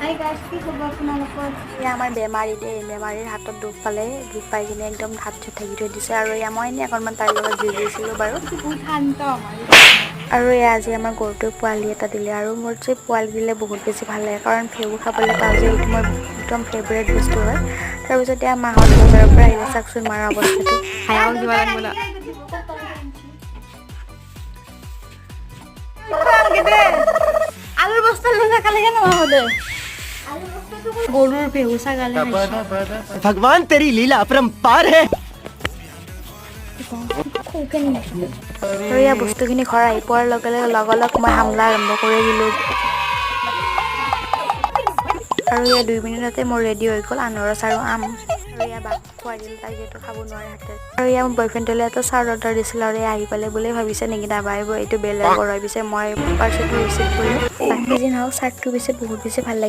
Hi guys, কি খবৰ আপোনালোকৰ? এয়া আমাৰ বেমাৰী দেই। বেমাৰীৰ হাতত দুখ পালে। দুখ পাই কিনে একদম হাত চাত ঢাকি থৈ দিছে। আৰু এয়া মই এনেই অকণমান তাইৰ লগত যুঁজিছিলোঁ বাৰু। বহুত শান্ত আমাৰ। আৰু এয়া আজি আমাৰ গৰুটোৱে পোৱালি এটা দিলে। আৰু মোৰ যে পোৱালি দিলে বহুত বেছি ভাল লাগে, কাৰণ ফেহু খাবলৈ পাওঁ যে, এইটো মোৰ একদম ফেভৰেট বস্তু হয়। তাৰপিছত এয়া মাহঁত বজাৰৰ পৰা আহিলে। চাওকচোন মাৰ অৱস্থাটো। হায়াও দিব লাগিব না। আলুৰ বস্তা লৈ নাখালে নহ'ব দে। গৰুৰ ভেহু ছাগালে। भगवान, तेरी लीला अपरंपार है। আৰু এয়া বস্তুখিনি ঘৰ আহি পোৱাৰ লগে লগে লগালগ মই হামলা আৰম্ভ কৰি দিলোঁ। আৰু এয়া 2 মিনিটতে মোৰ ৰেডি হৈ গ'ল আনাৰস আৰু আম। আৰু এয়া বাক খুৱাই দিলোঁ, তাই যিহেতু খাব নোৱাৰে হাতেৰে। আৰু এয়া মোৰ বয়ফ্ৰেণ্ডলৈ এটা চাৰ্ট অৰ্ডাৰ দিছিলোঁ। আৰু এয়া আহি পালে বুলি ভাবিছে নেকি নাভাবিব, এইটো বেলেগৰ হয়। পিছে মই পাৰ্চেলটো ৰিচিভ কৰিলোঁ। বাকী যি নহওক, চাৰ্টটো পিছে বহুত বেছি ভাল লাগিল।